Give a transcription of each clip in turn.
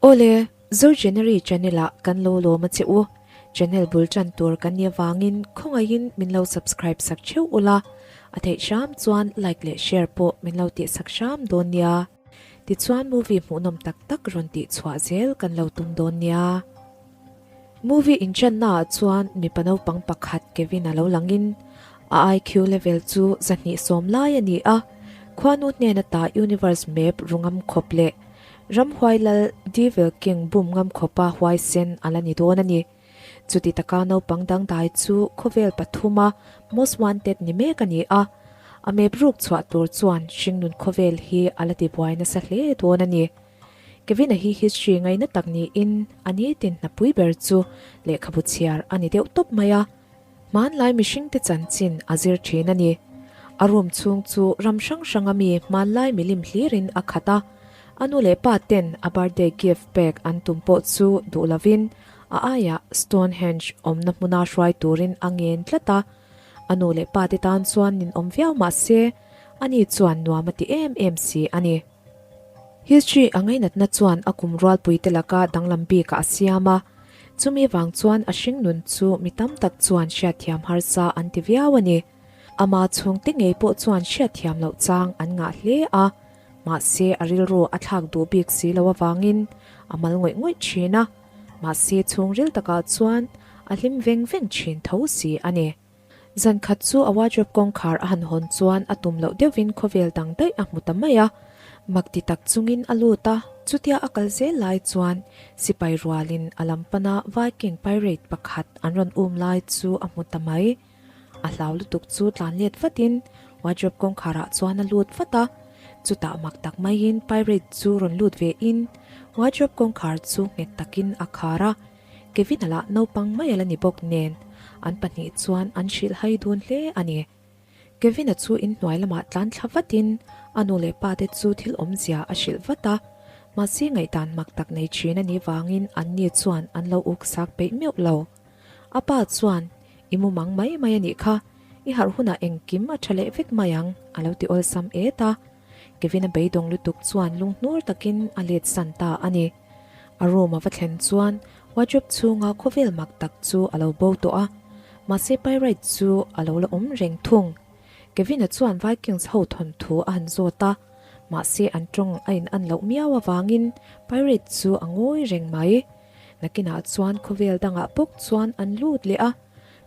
Awle, Zogenery channel ah kan lo lawm a che u. Channel bul tan tur kan nih avangin khawngaihin min lo subscribe sak theuh ula, a theih hram chuan like leh share pawh min lo tih sak hram dawn nia. Tichuan movie hmuhnawm tak tak rawn tih chhuah zel kan lo tum dawn nia. Movie inchanna ah chuan mipa naupang pakhat Kevin a lo langin a IQ level chu 210 lai a ni a, khuanu hnen ata universe map ru ngam khawp leh ramhuai lal Devil King bum ngam khawpa huaisen a la ni dawn a ni. Chuti taka naupang dangdai chu khawvel pathuma most wanted ni mek a ni a, a map ruk chhuah tur chuan hringnun khawvel hi a la tibuai nasa hle dawn a ni. Kevin-a hi history ngaina tak niin a nitin hnapui ber chu lehkhabu chhiar a ni deuh tawp mai a, hmanlai mihringte chanchin a zir thin a ni. A room chhung chu ram hrang hranga mi hmanlai milim hlirin a khat a, a nu leh pa ten a birthday gift pek an tum pawh chu duh lovin a aiah Stonehenge awmna hmuna hruai turin a ngen tlat a, a nu leh pa te tan chuan ninawm viau mah se ani chuan nuam a ti em em si a ni. History a ngainatna chuan a kum rualpuite laka danglam bikah a siam a, chumi vang chuan a hringnun chu mi tam tak chuan hriatthiam harsa an ti viau a ni. Ama chhungte ngei pawh chuan hriatthiam loh chang an ngah hle a, mahse a rilru a thlak duh bik si lo avangin a mal ngawih ngawih thin a, mahse chhungril takah chuan a hlim veng veng thin tho si a ni. Zan khat chu a wardrobe kawngkhar a han hawn chuan a tum loh deuhin khawvel dang daih a hmu ta mai a. Mak ti tak chungin a lut a, chutia a kal zel lai chuan sipai rualin a lam pana Viking pirate pakhat an rawn um lai chu a hmu ta mai. A hlau lutuk chu tlan let vatin wardrobe kawngkharah chuan a lut vat a. Chutah mak tak maiin pirate chu rawn lut vein wardrobe kawngkhar chu nghet takin a khar a. Kevin-a lah naupang mai a la ni bawk nen an pahnih chuan an hrilh hai dun hle a ni. Kevin-a chu inhnuai lamah tlan thla vatin a nu leh pa te chu thil awmzia a hrilh vat a, mahse ngaihdan mak tak nei thin a nih vangin anni chuan an lo uk sak peih meuh lo. A pa chuan, I mu mang mai mai a nih kha, i harh hunah engkim a tha leh vek mai ang, a lo ti awlsam et a. Kevin-a beidawng lutuk chuan lunghnur takin a let san ta a ni. A room a va thlen chuan wardrobe chhunga khawvel mak tak chu a lo bo tawh a, mahse Pyrite chu a lo la awm reng thung. Kevin-a chuan Vikings ho thawnthu a han zawt a, mahse an tawng a in an loh miau avangin Pyrite chu a ngawi reng mai. Nakinah chuan khawvel dangah bawk chuan an lut leh a,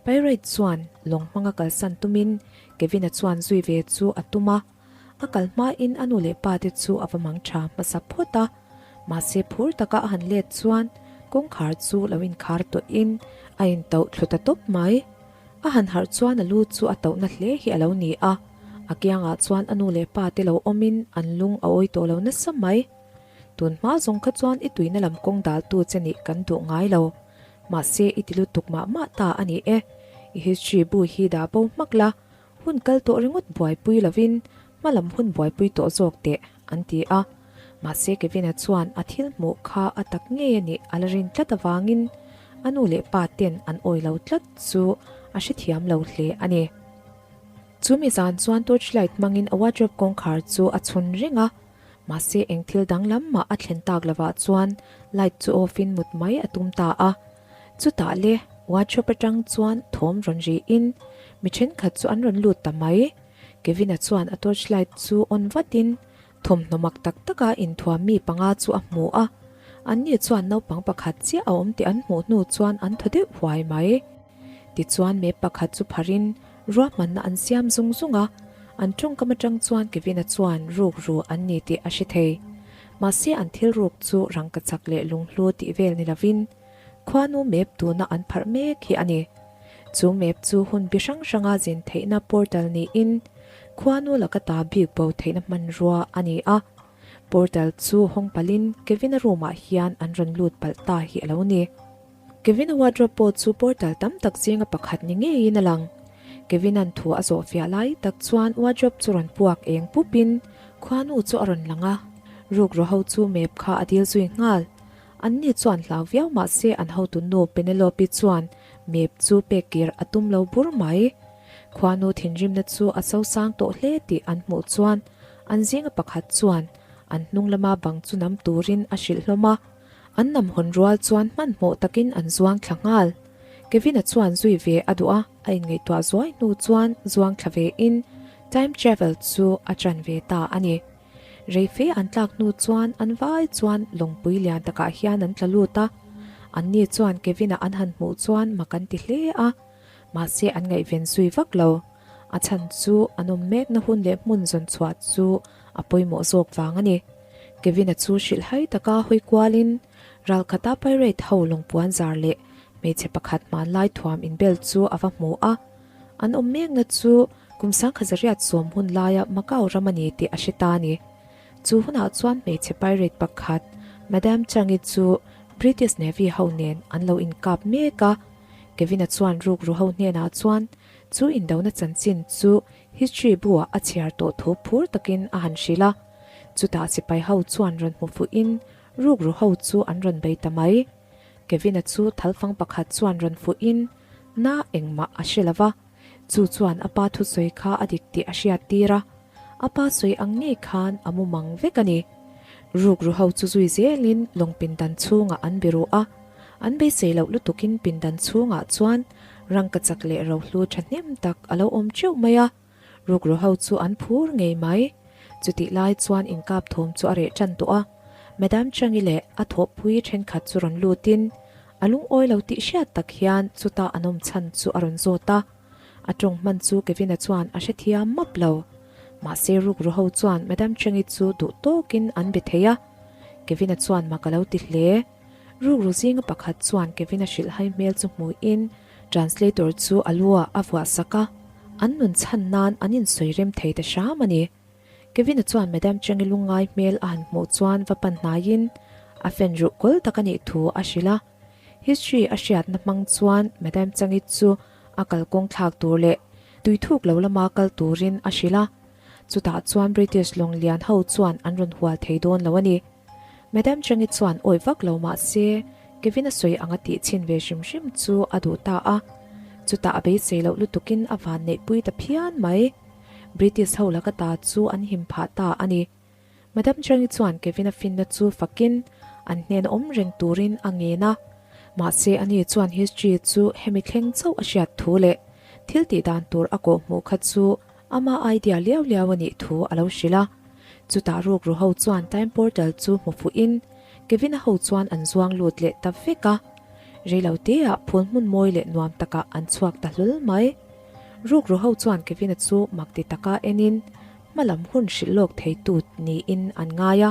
Pyrite chuan lawng hmanga kalsan tumin Kevin-a chuan zui ve chu a tum a. A kal hmain a nu leh pa te chu a va mang tha hmasa phawt a, mahse phur taka a han let chuan kawngkhar chu lo inkhar tawhin a intauh thlu ta tawp mai. A han harh chuan a lu chu a tauhna hle hi a lo ni a, a kiangah chuan a nu leh pa te lo awmin an lung a awi tawh lo nasa mai. Tun hma zawng kha chuan i tuina lam kawng daltu che nih kan duh ngai lo, mahse i ti lutuk mah mah ta a ni e, i history bu hi dah bo hmak la, Hun kal tawh ringawt buaipui lovin hmalam hun buaipui tawh zawk teh, an ti a. Mahse Kevin-a chuan a thil hmuh kha a tak ngei a nih a la rin tlat avangin a nu leh pa ten an awi lo tlat chu a hrethiam lo hle a ni. Chu mi zan chuan torchlight hmangin a wardrobe kawngkhar chu a chhun reng a, mahse eng thil danglam mah a thlen tak lovah chuan light chu off in mut mai a tum ta a. Chutah le wardrobe atang chuan thawm rawn ri in mi thenkhat chu an rawn lut ta mai. Kevin-a chuan a torchlight chu on vatin thawmhnaw mak tak taka inthuam mi panga chu a hmu a. Anni chuan naupang pakhat chiah a awm tih an hmuh hnu chuan an thaw deuh huai mai. Tichuan map pakhat chu pharin ruahmanna an siam zung zung a, an tawngkam atang chuan Kevin-a chuan ruk ru an ni tih a hre thei. Mahse an thil ruk chu rangkachak leh lunghlu tih vel ni lovin khuanu map tuna an pharh mek hi a ni. Chu map chu hun bi hrang hranga zin theihna portal niin khuanu laka ta bik bo theihna hmanrua a ni a. Portal chu hawng palhin Kevin-a room-ah hian an rawn lut palh ta hi a lo ni. Kevin-a wardrobe pawh chu portal tam tak zinga pakhat ni ngeiin a lang. Kevin-a'n thu a zawh fiah lai tak chuan wardrobe chu rawn puak eng pupin khuanu chu a rawn lang a, rukru ho chu map kha a dil zui nghal. Anni chuan hlau viau mah se an hotu nu Penelope chuan map chu pek kir a tum lo bur mai. Khuanu thinrimna chu a sosang tawh hle tih an hmuh chuan an zinga pakhat chuan an hnung lama bang chu nam turin a hrilh hlawm a. An nam hawn rual chuan hmanhmawh takin an zuang thla nghal. Kevin-a chuan zui ve a duh a, a inngaihtuah zuai hnu chuan zuang thla ve in time travel chu a ṭan ve ta a ni. Rei fe an tlak hnu chuan an vai chuan lawngpui lian takah hian an tla lut a. Anni chuan Kevin-a an han hmuh chuan mak an ti hle a, mahse an ngaihven zui vak lo. A chhan chu an awm mekna hun leh hmun zawn chhuah chu a pawimawh zawk vang a ni. Kevin-a chu hrilhhai taka hawi kualin ralkhata pirate ho lawngpuan zar leh hmeichhe pakhat hmanlai thuam inbel chu a va hmu a. An awm mekna chu kum sangkhazariat sawm hun laia Macau ram a ni tih a hre ta a ni. Chu hunah chuan hmeichhe pirate pakhat Madame Chang-i chu British Navy ho nen an lo inkap mek a. Kevin-a chuan rukru ho hnenah chuan chu indona chanchin chu history bu-ah a chhiar tawh thu phur takin a han hrilh a. Chutah sipai ho chuan rawn hmu fuhin rukru ho chu an rawn bei ta mai. Kevin-a chu thalfang pakhat chuan rawn fuhin na engmah a hre lo va. Chu chuan a pa thusawi kha a dik tih a hriat tir a, a pa sawi ang ngei khan a mu mang vek a ni. Rukru ho chu zui zelin lawng pindan chhungah an be ruh a, an beisei loh lutukin pindan chhungah chuan rangkachak leh rohlu thahnem tak a lo awm teuh mai a, rukru ho chu an phur ngei mai. Chutih lai chuan inkap thawm chu a reh tan tawh a, Madam Changi leh a thawhpui thenkhat chu rawn lutin A lungawi lo tih hriat tak hian chuta an awm chhan chu a rawn zawt a, a tawng hman chu Kevin-a chuan a hrethiam map lo. Mahse rukru ho chuan Madam Cheng-i chu duh tawkin an be thei a, Kevin-a chuan mak a lo ti hle. Rukru zinga pakhat chuan Kevin-a hrilhhai hmel chu hmuhin translator chu a lu ah a vuah sak a, an nun chhan nan an insawi rem thei ta hram a ni. Kevin-a chuan Madam Cheng-i lungngai hmel a han hmuh chuan va pan hnaiin a fan ruh kawl tak a nih thu a hrilh a. History a hriatna hmang chuan Madam Cheng-i chu a kalkawng thlak tur leh tui thuk lo lama kal turin a hrilh a. Chutah chuan British lawng lian ho chuan an rawn hual thei dawn lo a ni. Madam Cheng-i chuan awi vak lo mah se Kevin-a sawi anga tih chhin ve hrim hrim chu a duh ta a. Chutah a beisei loh lutukin a vanneihpui ta phian mai. British ho laka ta chu an him phah ta a ni. Madam Chang-i chuan Kevin-a finna chu fakin an hnen awm reng turin a ngen a. Mahse ani chuan history chu hemi thleng chauh a hriat thu leh thil tih dan tur a kawh hmuh kha chu ama idea liau liau a nih thu a lo hrilh a. Chutah rukru ho chuan time portal chu hmu fuhin Kevin-a ho chuan an zuang lut leh ta vek a. Reiloteah phul hmun mawi leh nuam takah an chhuak ta hlul mai. Rukru ho chuan Kevin-a chu mak ti taka enin hma lam hun hrilh lawk thei tut niin an ngai a,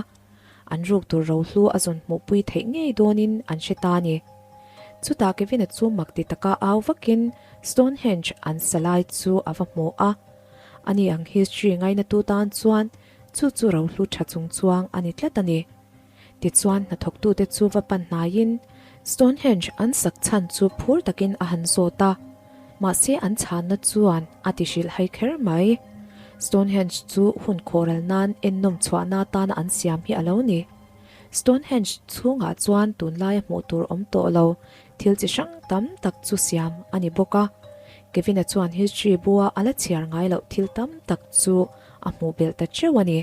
an ruk tur rohlu a zawn hmuhpui theih ngei dawnin an hre ta a ni. Chutah Kevin-a chu mak ti taka au vakin Stonehenge an sa lai chu a va hmu a, ani ang history ngainatu tan chuan chu chu rohlu tha chungchuang a ni tlat a ni. Tichuan hnathawktute chu va pan hnaiin Stonehenge an sak chhan chu phur takin a han zawt a, mahse an chhanna chuan a ti hrilhhai kher mai. Stonehenge chu hun khawhral nan ennawm chhuahna atana an siam hi a lo ni. Stonehenge chhungah chuan tunlaia hmuh tur awm tawh lo thil chi hrang tam tak chu siam a ni bawk a. Kevin-a chuan history bua a la chhiar ngai loh thil tam tak chu a hmuh belh ta teuh a ni.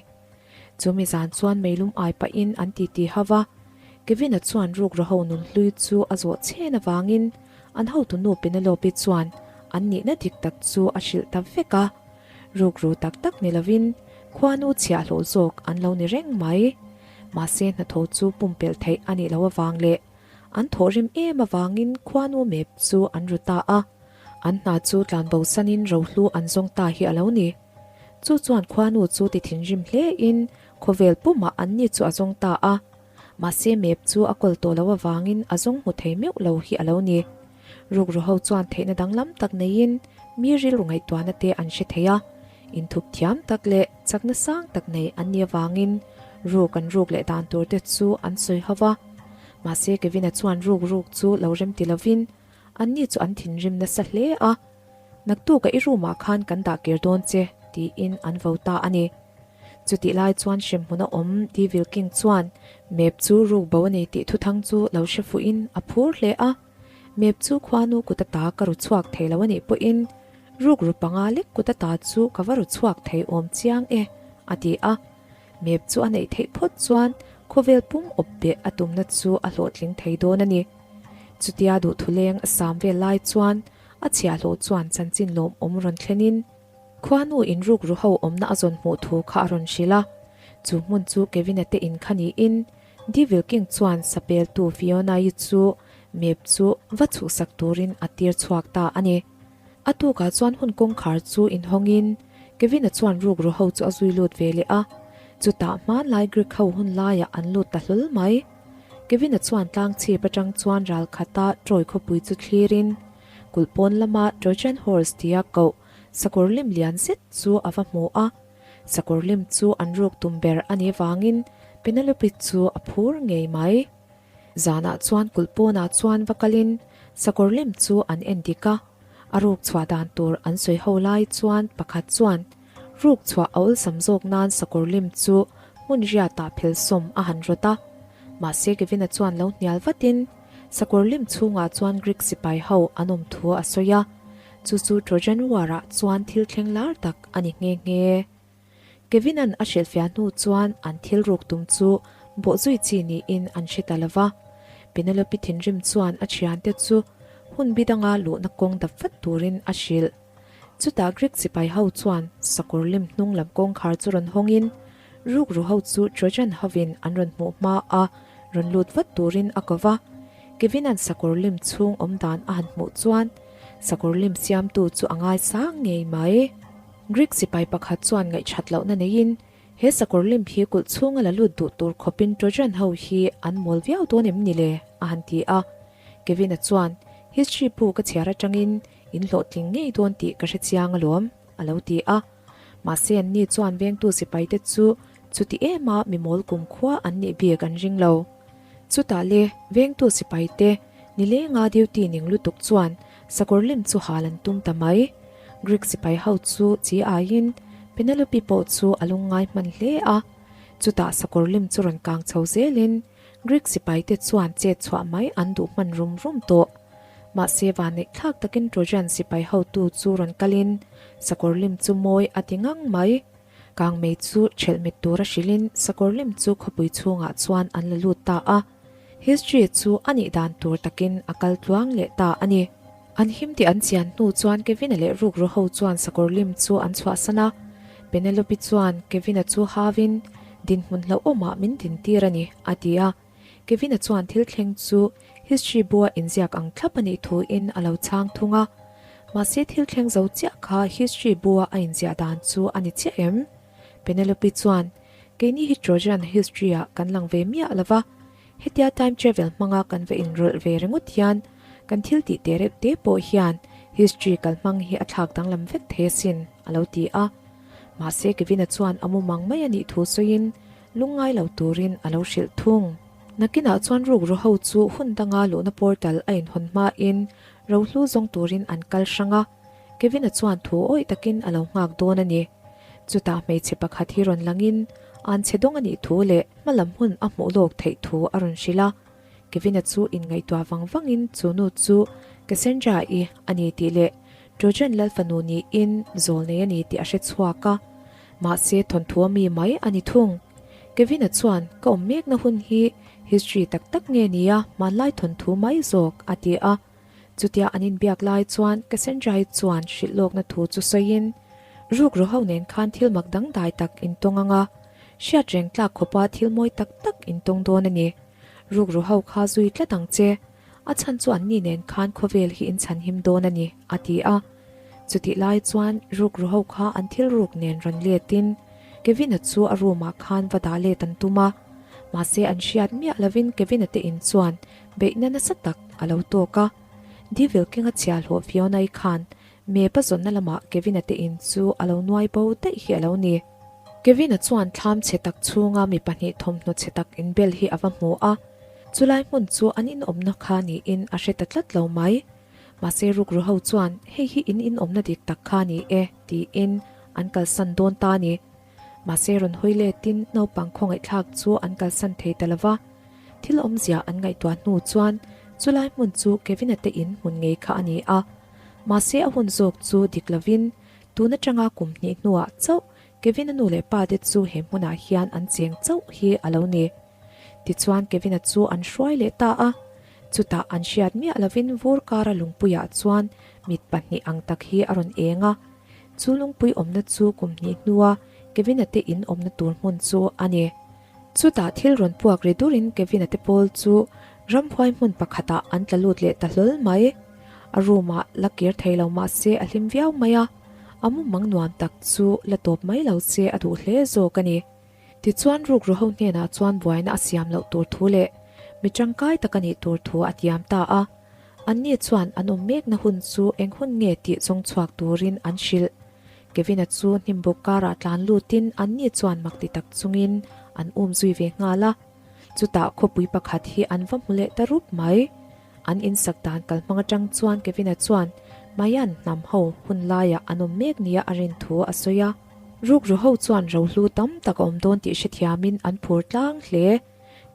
Chumi zan chuan meilum ai pahin an titi hau a, Kevin-a chuan rukru ho nunhlui chu a zawh chhen avangin an hotunu Penelope chuan an nihna dik tak chu a hrilh ta vek a, rukru tak tak ni lovin khuanu chhiahhlawh zawk an lo ni reng mai. Mahse hnathawh chu pumpelh theih a nih loh avang leh an thawhrim em avangin khuanu mep chu an ru ta a, an hna chu tlanbo sanin rohlu an zawng ta hi a lo ni. Chu chuan khuanu chu ti thinrim hle in khawvel pumah an ni chu a zawng ta a, mahse map chu a kawl tawh lo avangin a zawng hmu thei meuh lo hi a lo ni. Rukru ho chuan theihna danglam tak neiin mi rilru ngaihtuahna te an hre thei a, inthup thiam tak leh chakna sang tak nei an ni avangin ruk an ruk leh dan tur te chu an sawi ho va. Mahse Kevin-a chuan ruk ruk chu lo rem ti lovin an ni chu an thinrim nasa hle a. Naktuk a i room ah khan kan dah kir dawn che, tiin an vo ta a ni. Chutih lai chuan hremhmun a awm Devil King chuan map chu ruk bo a nei tih thuthang chu lo hre fuhin a phur hle a. Map chu khuanu kut ata ka ru chhuak thei lo a nih pawhin ruk ru panga lek kut ata chu ka va ru chhuak thei awm chiang e, a ti a. Map chu a neih theih phawt chuan khawvel pum awp beh a tumna chu a hlawhtling thei dawn a ni. Chutia duhthuleng a sam vel lai chuan a chhiahhlawh chuan chanchin lawmawm rawn thlenin khuanu inruk ru ho awmna a zawn hmuh thu kha a rawn hrilh a. Chu hmun chu Kevin-a te in kha niin Devil King chuan sapeltu Fiona-i chu map chu va chhuhsak turin a tir chhuak ta a ni. A tukah chuan hun kawngkhar chu inhawngin Kevin-a chuan rukru ho chu a zui lut ve leh a, chutah hmanlai Greek ho hun laiah an lut ta hlawl mai. Kevin-a chuan tlang chhip atang chuan ral khata Troy khawpui chu thlirin kulh pawn lama Trojan Horse tia koh sakawr lim lian zet chu a va hmu a. Sakawr lim chu an ruk tum ber a nih vangin Penelope chu a phur ngei mai. Zanah chuan kulh pawnah chuan va kalin sakawr lem chu an en dik a, a ruk chhuah dan tur an sawi ho lai chuan pakhat chuan ruk chhuah a awlsam zawk nan sakawr lem chu hmun riatah phelhsawm a han rawt a. Mahse Kevin-a chuan lo hnial vatin sakawr lem chhungah chuan Greek sipai ho an awm thu a sawi a, chu chu Trojan War-ah chuan thil thleng lar tak a ni nghe nghe. Kevin-a'n a hrilhfiah hnu chuan an thil ruk tum chu bawhzui chi niin an hre ta lo va. Penelope thinrim chuan a thiante chu hun bi danga luhna kawng dap vat turin a hrilh. Chutah Greek sipai ho chuan sakawr lim hnung lam kawngkhar chu rawn hawngin rukru ho chu Trojan hovin an rawn hmuh hma a rawn lut vat turin a ko va. Kevin-a'n sakawr lim chhung awm dan a han hmuh chuan sakawr lim siamtu chu a ngaisang ngei mai. Greek sipai pakhat chuan ngaihṭhat lohna neiin, He sakawr lim hi kulh chhunga la lut duh tur khawpin Trojan ho hi an mawl viau dawn em ni le? a han ti a. Kevin-a chuan, History bu ka chhiar aṭangin in hlawhtling ngei dawn tih ka hre chiang alawm, a lo ti a. Mahse anni chuan vengtu sipaite chu chuti ema mi mawl kumkhua an nih bik an ring lo. Chutah le, vengtu sipaite nilenga duty ning lutuk chuan sakawr lim chu hal an tum ta mai. Greek sipai ho chu chi aiin Penelope pawh chu a lungngai hman hle a. Chutah sakawr lim chu rawn kang chho zelin Greek sipaite chuan chet chhuah mai an duh hman rum rum tawh. Mahse vanneih thlak takin Trojan sipai hotu chu rawn kalin sakawr lim chu mawi a ti ngang mai. Kangmei chu ṭhelh mit tura hrilhin sakawr lim chu khawpui chhungah chuan an la lut ta a. History chu a nih dan tur takin a kal tluang leh ta a ni. An him tih an chian hnu chuan Kevin-a leh rukru ho chuan sakawr lim chu an chhuahsan a. Penelope chuan Kevin-a chu havin, Dinhmun hlauhawmah min dintir a ni, a ti a. Kevin-a chuan thil thleng chu history bua inziak ang thlap a nih thuin a lo chhang thung a. Mahse thil thleng zo chiah kha history bua a inziah dan chu a ni chiah em? Penelope chuan, Keini hi Trojan history-ah kan lang ve miah lo va, hetia time travel hmanga kan va inrawlh ve ringawt hian kan thil tih teh reuh te pawh hian history kalhmang hi a thlak danglam vek thei asin, a lo ti a. Mahse Kevin-a chuan a mumang mai a nih thu sawiin Lungngai lo turin a lo hrilh thung. Nakinah chuan rukru ho chu hun danga luhna portal a inhawn hmain rohlu zawng turin an kal hrang a, Kevin-a chuan thu awih takin a lo nghak dawn a ni. Chutah hmeichhe pakhat hi rawn langin an chhe dawng a nih thu leh hmalam hun a hmuh lawk theih thu a rawn hrilh a. Kevin-a chu inngaihtuah vang vangin chu nu chu Cassandra-i a ni tih leh Trojan lal fanu niin zawl nei a ni tih a hre chhuak a. Mahse thawnthu a mi mai a ni thung. Kevin-a chuan ka awm mekna hun hi history tak tak nge nia hmanlai thawnthu mai zawk a ti a. Chutia an inbiak lai chuan Cassandra-i chuan hrilh lawkna thu chu sawiin, Rukru ho nen khan thil mak dangdai tak in tawng ang a, hriat reng tlak khawpa thil mawi tak tak in tawng dawn a ni. Rukru ho kha zui tlat ang che. A chhan chu anni nen khan khawvel hi in chhanhim dawn a ni, a ti a. Chutih lai chuan rukru ho kha an thil ruk nen rawn letin Kevin-a chu a room-ah khan va dah let an tum a. Mahse an hriat miah lovin Kevin-a te in chuan beihna nasa tak a lo tawk a. Devil King-a chhiahhlawh Fiona-i khan map a zawnna lamah Kevin-a te in chu a lo nuai bo daih hi a lo ni. Kevin-a chuan thlam chhe tak chhunga mi pahnih thawmhnaw chhe tak inbel hi a va hmu a. Chulai hmun chu an inawmna kha niin a hre ta tlat lo mai. Mahse rukru ho chuan hei hi in inawmna dik tak kha ni e tiin an kalsan dawn ta ni. Mahse rawn hawi letin naupang khawngaihthlak chu an kalsan thei ta lova. Thil awmzia an ngaihtuah hnu chuan chulai hmun chu Kevin-a te in hmun ngei kha a ni a. Mahse a hun zawk chu dik lovin tun atanga kum hnih hnuah chauh Kevin-a nu leh pa te chu he hmunah hian an cheng chauh hi a lo ni. Tichuan Kevin-a chu an hruai leh ta a, chutah an hriat miah lovin vur kara lungpuiah chuan mit pahnih ang tak hi a rawn eng a. Chu lungpui awmna chu kum hnih hnua Kevin-a te in awmna tur hmun chu a ni. Chutah thil rawn puak ri durin Kevin-a te pawl chu ramhuai hmun pakhatah an tla lut leh ta hlawl mai. A room-ah la kir thei lo mah se a hlim viau mai a, a mumang nuam tak chu la tawp mai lo se a duh hle zawk a ni. Tichuan rukru ho hnenah chuan buaina a siam loh tur thu leh mi tangkai tak a nih tur thu a tiam ta a. Anni chuan an awm mekna hun chu eng hun nge tih zawng chhuak turin an hrilh. Kevin-a chu hnimbuk karah tlan lutin anni chuan mak ti tak chungin an um zui ve nghal a. Chutah khawpui pakhat hi an va hmu leh ta rup mai. An insak dan kalhmang atang chuan Kevin-a chuan Mayan hnam ho hun laiah an awm mek nia a rin thu a sawi a. Rukru ho chuan rohlu tam tak a awm dawn tih hrethiamin an phur tlang hle.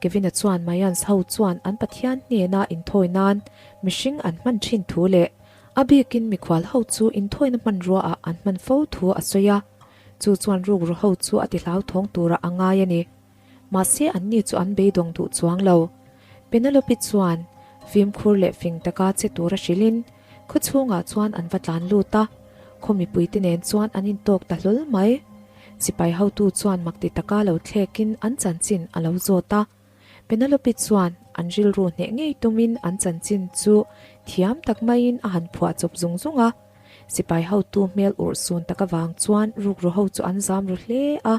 Kevin-a chuan Mayans ho chuan an Pathian hnena inthawi nan mihring an hman thin thu leh a bikin mikhual ho chu inthawina hmanruaah an hman fo thu a sawi a, chu chuan rukru ho chu a ti hlauthawng turah a ngai a ni. Mahse anni chu an beidawng duh chuang lo. Penelope chuan fimkhur leh fing taka che tura hrilhin khaw chhungah chuan an va tlan lut a, khaw mipuite nen chuan an intawk ta hlawl mai. Sipai hotu chuan makti taka lo thlekin an chanchin a lo zawt a. Penelope chuan an rilru hneh ngei tumin an chanchin chu thiam tak maiin a han phuah chawp zung zung a. Sipai hotu hmel urh sun tak avang chuan rukru ho chu an zam ru hle a.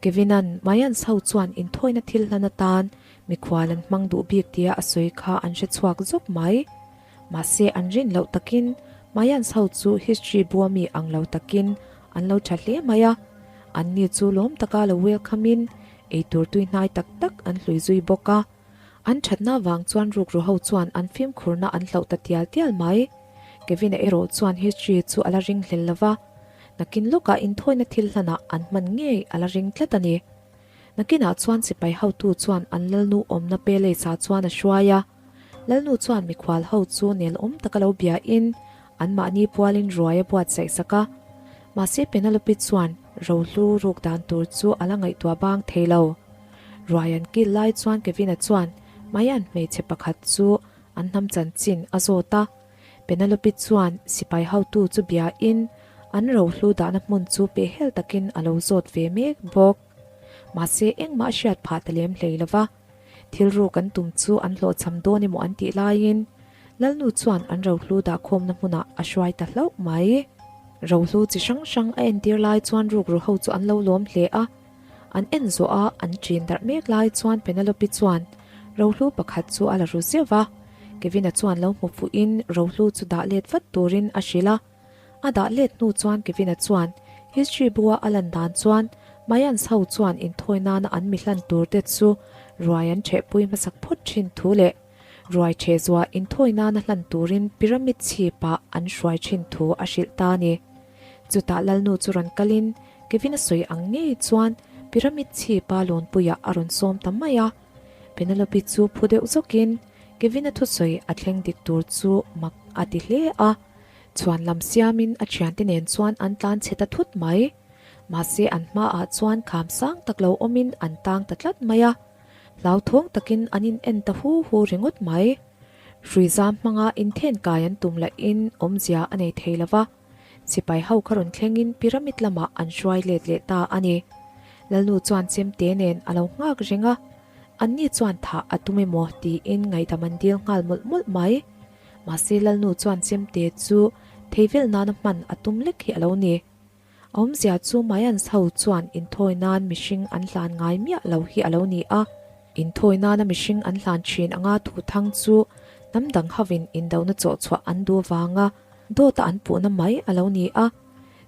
Kevin-a'n Mayans ho chuan inthawina thil hlan atan mikhual an hmang duh bik tia a sawi kha an hre chhuak zawk mai. Mahse an rin loh takin Mayans ho chu history bua mi ang lo takin an lo tha hle mai a. Anni chu lawm taka lo welcome in eitur tui hnai tak tak an hlui zui bawk a. An thatna vang chuan rukru ho chuan an fimkhurna an hloh ta tial tial mai. Kevin-a erawh chuan history chu a la ring hlel lo va. Nakin lawkah inthawina thil hlanah an hman ngei a la ring tlat a ni. Nakinah chuan sipai hotu chuan an lalnu awmna palace-ah chuan a hruai a. Lalnu chuan mikhual ho chu nelawm taka lo biain anmahni pualin ruai a buatsaih sak a. Mahse Penelope chuan rohlu ruk dan tur chu a la ngaihtuah bang thei lo. Ruai an kil lai chuan Kevin-a chuan Mayan hmeichhe pakhat chu an hnam chanchin a zawt a. Penelope chuan sipai hotu chu biain an rohlu dahna hmun chu pehhel takin a lo zawt ve mek bawk. Mahse engmah a hriat phah ta lem hlei lo va. Thil ruk an tum chu an hlawhchham dawn emaw an tih laiin Lalnu chuan an rohlu dahkhawmna hmunah a hruai ta hlauh mai. Rohlu chi hrang hrang a entir lai chuan rukru ho chu an lo lawm hle a. An en zawh a, an ṭin darh mek lai chuan Penelope chuan rohlu pakhat chu a la ru zeuh va. Kevin-a chuan lo hmu fuhin rohlu chu dah let vat turin a hrilh a. A dah let hnu chuan Kevin-a chuan history bu-a a lan dan chuan Mayans ho chuan inthawi nana an mi hlan tur te chu ruai an ṭhehpui hmasak phawt ṭhin thu leh ruai ṭheh zuah inthawi nana hlan turin pyramid chhipah an hruai ṭhin thu a hrilh ta a ni. Chutah Lalnu chu rawn kalin Kevin a sawi ang ngei chuan pyramid chhipa lawnpuiah a rawn sawm ta mai a. Penelope chu phu deuh zawkin Kevin-a thusawi a thleng dik tur chu mak a ti hle a. Chhuan lam siamin a thiante nen chuan an tlan chhe ta thut mai. Mahse an hmaah chuan kham sang tak lo awmin an tang ta tlat mai a. Hlauthawng takin an in en ta hu hu ringawt mai. Hrui zam hmanga inthen kai an tum lahin awmzia a nei thei lo va. Sipai ho kha rawn thlengin pyramid lamah an hruai let leh ta a ni. Lalnu chuan chemte nen a lo nghak reng a, anni chuan thah a tum emaw tiin ngaihdam an dil nghal mawlh mawlh mai. Mahse Lalnu chuan chemte chu thei vel nana hman a tum lek hi a lo ni. A awmzia chu Mayans ho chuan inthawi nan mihring an hlan ngai miah lo hi a lo ni a. Inthawi nana mihring an hlan thin anga thu thang chu hnam dang hovin indona chawh chhuah an duh avanga dawta an puhna mai a lo ni a.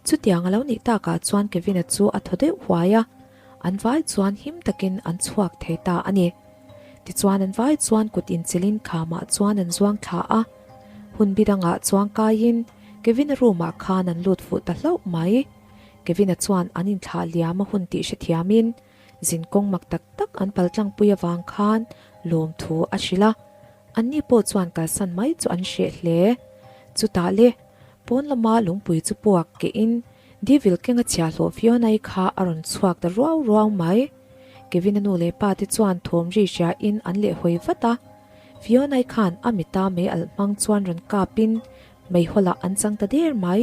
Chutiang a lo nih takah chuan Kevin-a chu a thaw deuh huai a, an vai chuan him takin an chhuak thei ta a ni. Tichuan an vai chuan kut inchilhin khamah chuan an zuang thla a, hun bi dangah chuang kaiin Kevin-a room-ah khan an lut fuh ta hlauh mai. Kevin-a chuan an inthlah liam a hun tih hrethiamin zinkawng mak tak tak an paltlangpui avang khan lawmthu a hrilh a, anni pawh chuan kalsan mai chu an hreh hle. Chutah le, pawn lama lungpui chu puak kehin Devil kenga chhiahhlawh Fiona-i kha a rawn chhuak ta ruau ruau mai. Kevin-a nu leh pa te chuan thawm ri hria in an leh hawi vat a. Fiona-i khan a mita mei alh hmang chuan rawn kap in meihawlah an chang ta der mai.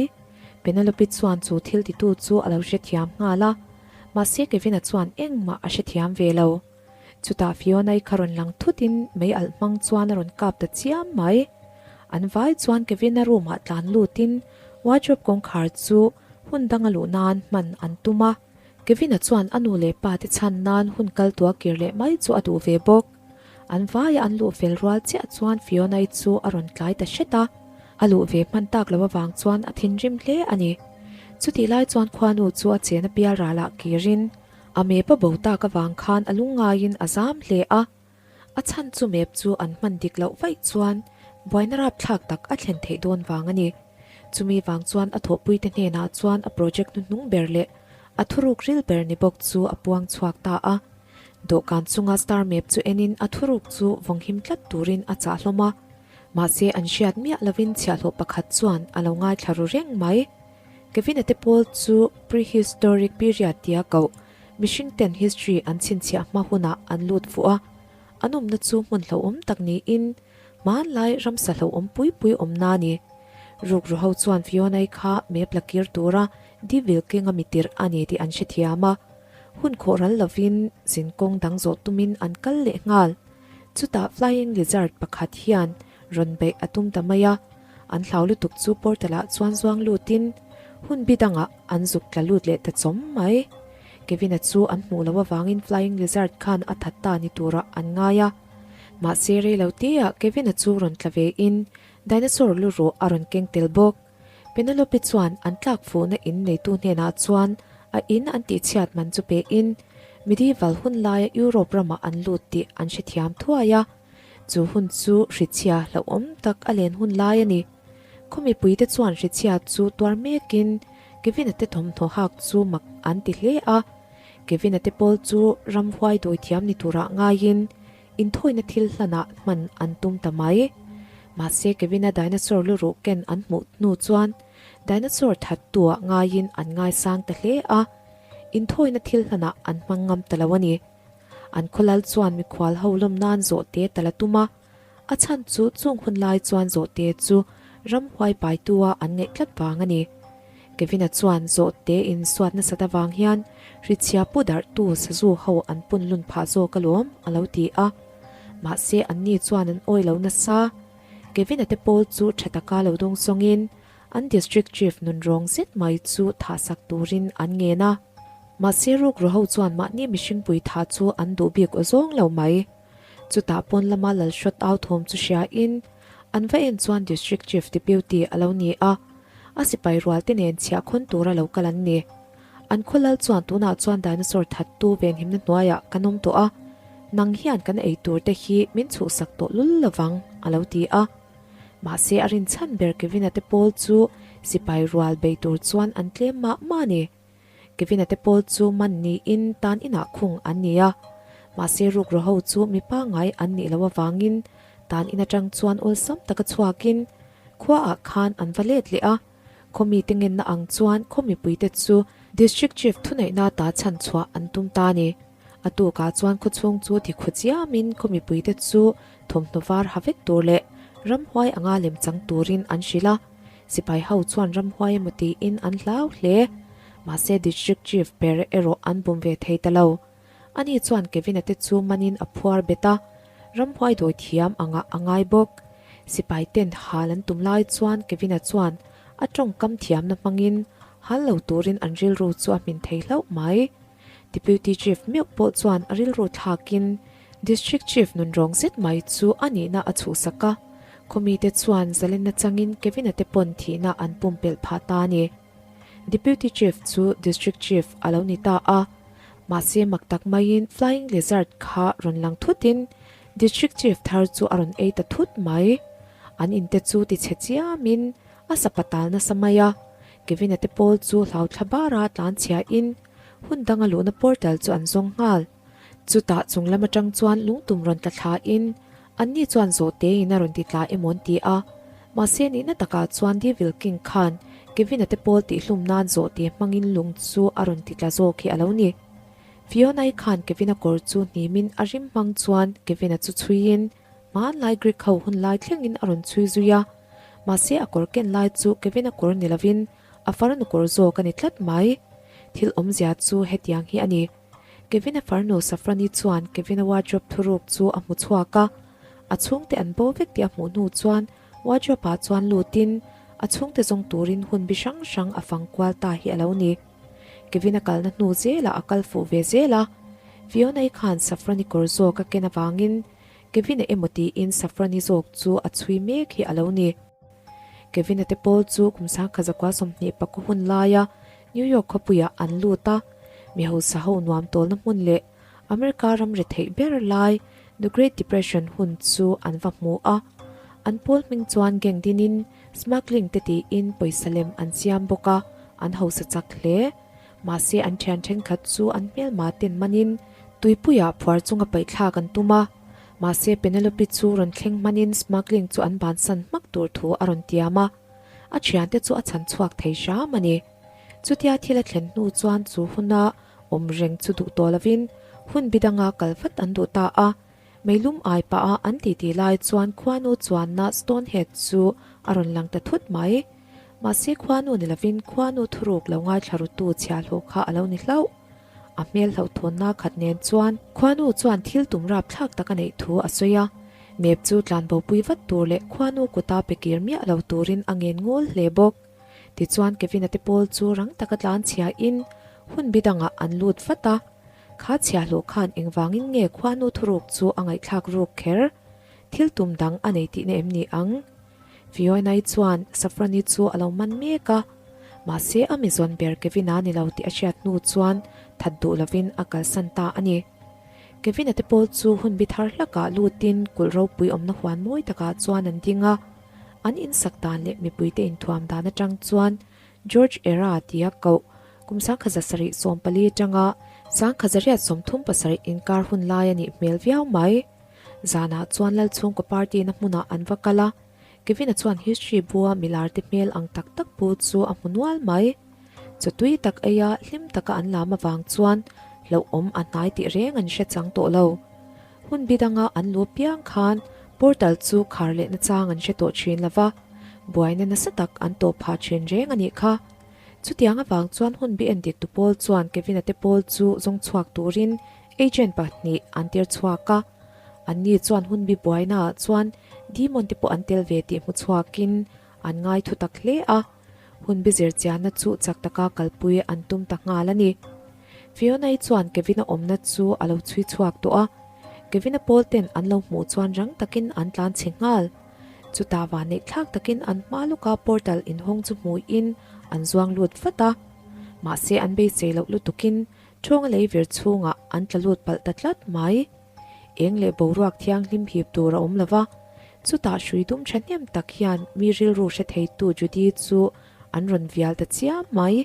Penelope chuan chu thil titu chu a lo hrethiam nghal a, mahse Kevin-a chuan engmah a hrethiam ve lo. Chutah Fiona-i kha rawn lang thutin mei alh hmang chuan a rawn kap ta chiam mai. An vai chuan Kevin-a room ah tlan lutin wardrobe kawngkhar chu hun danga luh nan hman an tum a. Kevin-a chuan a nu leh pa te chhan nan hun kal tua kir leh mai chu a duh ve bawk. An vaia an luh fel rual chiah chuan Fiona-i chu a rawn tlai ta hret a. A luh ve hman tak loh avang chuan a thinrim hle a ni. Chutih lai chuan khuanu chu a chena pial ralah kirin A map a bo tak avang khan a lungngaiin a zam hle a, a chhan chu map chu an hman dik loh vaih chuan buaina rapthlak tak a thlen theih dawn vang a ni. Chumi vang chuan a thawhpuite hnenah chuan a project hnuhnung ber leh a thuruk ril ber ni bawk chu a puang chhuak ta a. Dawhkan chunga star map chu enin a thuruk chu vawnghim tlat turin a chah hlawm a, mahse an hriat miah lovin chhiahhlawh pakhat chuan a lo ngaithla ru reng mai. Kevin-a te pawl chu prehistoric period tia koh mihring ten history an chhinchhiah hma hunah an lut fuh a, an awmna chu hmun hlauhawm tak niin hmanlai ramsa hlauhawm pui pui awmna a ni. Rukru ho chuan Fiona-i kha map la kir tura Devil King-a mi tirh a ni tih an hrethiam a, hun khawh ral lovin zinkawng dang zawh tumin an kal leh nghal. Chutah flying lizard pakhat hian rawn beih a tum ta mai a, an hlau lutuk chu portal ah chuan zuang lutin hun bi dangah an zuk tla lut leh ta chawm mai. Kevin-a chu an hmuh loh avangin flying lizard khan a that ta ni turah an ngai a. Mahse rei lo teah Kevin-a chu rawn tla ve in dinosaur lu ruh a rawn keng tel bawk. Penelope chuan an tlak fuhna in neitu hnenah chuan a in an tihchhiat man chu pe in medieval hun laia Europe ramah an lut tih an hrethiam thuai a. Chu hun chu hrichhia hlauhawm tak a len hun lai a ni. Khaw mipuite chuan hrichhia chu tuar mekin Kevin-a te thawmhnaw hak chu mak an ti hle a. Kevin-a te pawl chu ramhuai dawithiam ni turah ngaiin Inthawina thil hlanah hman an tum ta mai. Mahse Kevin-a dinosaur lu ruh ken an hmuh hnu chuan dinosaur thattu-ah ngaiin an ngaisang ta hle a, inthawina thil hlanah an hmang ngam ta lo a ni. An khawlal chuan mikhual ho lawm nan zawhte ta la tum a, a chhan chu chung hun lai chuan zawhte chu ramhuai paitu-a an ngaih tlat vang a ni. Kevin-a chuan zawhte insuat nasat avang hian hrichhia pu darhtu sazu ho an pun lun phah zawk alawm a lo ti a. Mahse anni chuan an awi lo nasa. Kevin-a te pawl chu tha taka lo dawng sawngin an District Chief nunrawng zet mai chu thahsak turin an ngen a. Mahse rukru ho chuan mahni mihringpui thah chu an duh bik aw zawng lo mai. Chutah pawn lama Lalhrawt au thawm chu hriain an va en chuan District Chief Deputy a lo ni a, a sipai rual te nen chhiah khawn tura lo kal an ni. An khaw lal chuan tunah chuan dinosaur thattu venhimna hnuaiah kan awm tawh a, nang hian kan ei tur te hi min chhuhsak tawh lul lovang a lo ti a. Mahse a rinchhan ber Kevin-a te pawl chu sipai rual bei tur chuan an tlem mah mah a ni. Kevin-a te pawl chu man niin tan inah khung an ni a, mahse rukru ho chu mi pangngai an nih loh avangin tan in atang chuan awlsam taka chhuakin khuaah khan an va let leh a, khaw mite ngenna ang chuan khaw mipuite chu District Chief thuneihna ta chhan chhuah an tum ta a ni. A tukah chuan khawchhung chu ti khaw chiamin khaw mipuite chu thawmhnaw var ha vek tur leh ramhuai anga lem chang turin an hrilh a. Sipai ho chuan ramhuai emaw tiin an hlau hle. Mahse District Chief ber erawh an bum ve thei ta lo. Ani chuan Kevin-a te chu manin a phuar bet a, ramhuai dawi thiam angah a ngai bawk. Sipai ten hal an tum lai chuan Kevin-a chuan a tawngkam thiamna hmangin hal lo turin an rilru chu a hmin thei hlauh mai. Deputy Chief meuh pawh chuan a rilru thlakin District Chief nunrawng zet mai chu a nihna a chhuhsak a, khawmite chuan zalenna changin Kevin-a te pawn thihna an pumpelh phah ta a ni. Deputy Chief chu District Chief a lo ni ta a, mahse mak tak maiin Flying Lizard kha rawn lang thutin District Chief thar chu a rawn ei ta thut mai. An inte chu tichhe chiamin a sapa tal nasa mai a, Kevin-a te pawl chu hlauthla bara tlanchhiain hun danga luhna portal chu an zawng nghal. Chutah chung lam atang chuan lungtum rawn tla thlain anni chuan zawhtein a rawn ti tla emaw an ti a. Mahse nihna takah chuan Devil King khan Kevin-a te pawl tihhlum nan zawhte hmangin lung chu a rawn ti tla zawk hi a lo ni. Fiona-i khan Kevin-a kawr chu hnimin a rim hmang chuan Kevin-a chu chhuiin hmanlai Greek ho hun lai thlengin a rawn chhui zui a. Mahse a kawr ken lai chu Kevin-a kawr ni lovin a farnu kawr zawk a ni tlat mai. Thil awmzia chu hetiang hi a ni. Kevin-a farnu Safrani chuan Kevin-a wardrobe thuruk chu a hmu chhuak a. A chhungte an bo vek tih a hmuh hnu chuan wardrobe ah chuan lutin a chhungte zawng turin hun bi hrang hrang a fang kual ta hi a lo ni. Kevin-a kalna hnu zelah a kal fuh ve zel a. Fiona-i khan Safrani kawr zawk a ken avangin Kevin-a emaw tiin Safrani zawk chu a chhui mek hi a lo ni. Kevin-a te pawl chu kum sangkha zakua 24 hun laia New York khawpuiah an lut a, mi hausa ho nuam tawlna hmun leh America ram ri theih ber lai The Great Depression hun chu an va hmu a. An pawl hming chuan gang dinin smuggling te tiin pawisa lem an siam bawk a, an hausa chak hle. Mahse an thian thenkhat chu an hmelma ten manin tuipuiah phuar chunga paihthlak an tum a. Mahse Penelope chu rawn thleng hmanin smuggling chu an bansan hmak tur thu a rawn tiam a. A thiante chu a chhan chhuak thei hram a ni. Chutia thil a thlen hnu chuan chu huna awm reng chu duh tawh lovin hun bi danga kal vat an duh ta a. Meilum ai pah a an titi lai chuan khuanu chuanna Stonehead chu a rawn lang ta thut mai. Mahse khuanu ni lovin khuanu thuruk lo ngaithla rutu chhiahhlawh kha a lo ni hlauh. A hmel hlauhthawnna khat nen chuan khuanu chuan thil tum rapthlak tak a neih thu a sawi a. Map chu tlanbopui vat tur leh khuanu kuta pe kir miah lo turin a ngen ngawl hle bawk. Tichuan Kevin-a te pawl chu rang taka tlan chhiahin hun bi dangah an lut vat a. Kha chhiahhlawh khan engvangin nge khuanu thuruk chu a ngaihthlak ruk kher? Thil tum dang a nei tihna em ni ang? Fiona-i chuan Saffron-i chu a lo man mek a. Mahse a mi zawn ber Kevin-a ni lo tih a hriat hnu chuan that duh lovin a kalsan ta a ni. Kevin-a te pawl chu hun bi thar hlakah lutin kulh ropui awmna huan mawi takah chuan an ding a. An insak dan leh mipuite inthuam dan atang chuan George Era tia koh kum 1714 atanga 1837 inkar hun lai a nih hmel viau mai. Zanah chuan Lalchhungkaw party na hmunah an va kal a, Kevin-a chuan history bua milar te hmel ang tak tak pu chu a hmu nual mai. Chawtui tak eia hlim taka an lam avang chuan hlauhawm a hnai tih reng an hre chang tawh lo. Hun bi danga an lu piang khan portal chu khar leh nachang an hre tawh thin lo va, buaina nasa tak an tawh phah thin reng a nih kha. Chutiang avang chuan hun bi endik tu pawl chuan Kevin-a te pawl chu zawng chhuak turin agent pahnih an tir chhuak a. Anni chuan hun bi buainaah chuan demon te pawh an tel ve tih hmu chhuakin an ngai thu tak hle a. Hun bi zir chianna chu chak taka kalpui an tum ta nghal a ni. Fiona-i chuan Kevin-a awmna chu a lo chhui chhuak tawh a. Kevin-a pawl ten an lo hmuh chuan rang takin an tlan chhe nghal. Chutah vanneih thlak takin an hma lawka portal inhawng chu hmuiin an zuang lut vat a. Mahse an beisei loh lutukin Ṭhawnga lei vir chhungah an tla lut palh ta tlat mai. Eng leh boruak thianghlim hip tur a awm lo va, chutah hrui dum thahnem tak hian mi rilru hre theitu Judy chu an rawn vial ta chiam mai.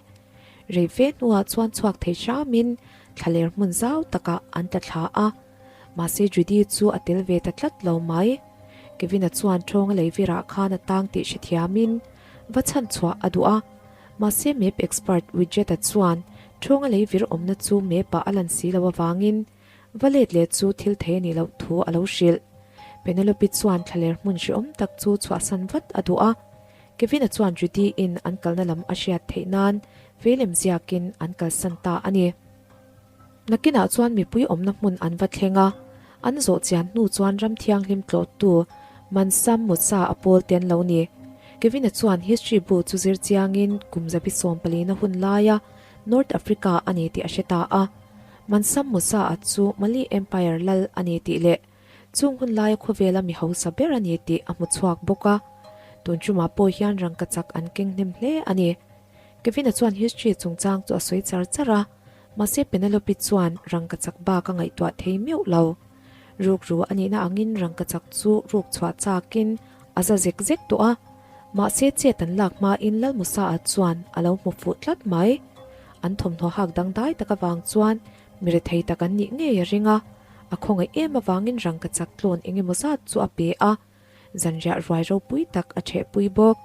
Rei fe hnuah chuan chhuak thei hramin thlaler hmun zau takah an tla thla a, mahse Judy chu a tel ve ta tlat lo mai. Kevin-a chuan ṭhawnga lei virah khan a tang tih hrethiamin va chhan chhuah a duh a, mahse map expert Widget-a chuan ṭhawnga lei vir awmna chu map-ah a lan si lo avangin Va let leh chu thil thei a nih loh thu a lo hrilh. Penelope chuan thlaler hmun hrehawm tak chu chhuahsan vat a duh a. Kevin-a chuan Judy-in an kalna lam a hriat theih nan feilem ziakin an kalsan ta a ni. Nakinah chuan mipui awmna hmun an va thleng a, an zawh chian hnu chuan ram thianghlim tlawhtu Mansam Musa a pawl te an lo ni. Kevin-a chuan history bu chu zir chiangin kum zabi sawmpalina hun laia North Africa a ni tih a hre ta a. Mansam Musa-a chu Mali Empire lal a ni tih leh chung hun laia khawvela mi hausa ber a ni tih a hmu chhuak bawk a. Tun ṭumah pawh hian rangkachak an keng hnem hle a ni. Kevin-a chuan history chungchang chu a sawi char char a, mahse Penelope chuan rangkachak bak a ngaihtuah thei meuh lo. Rukru a nihna angin rangkachak chu ruk chhuah chakin a za zek zek tawh a, mahse chet an lak hmain Lalmusa-a chuan a lo hmu fuh tlat mai. An thawmhnaw hak dangdai tak avang chuan mi rethei tak an nih ngei a ring a, a khawngaih em avangin rangkachak tlawn eng emaw zat chu a pe a, zanriah ruai ropui tak a ṭhehpui bawk.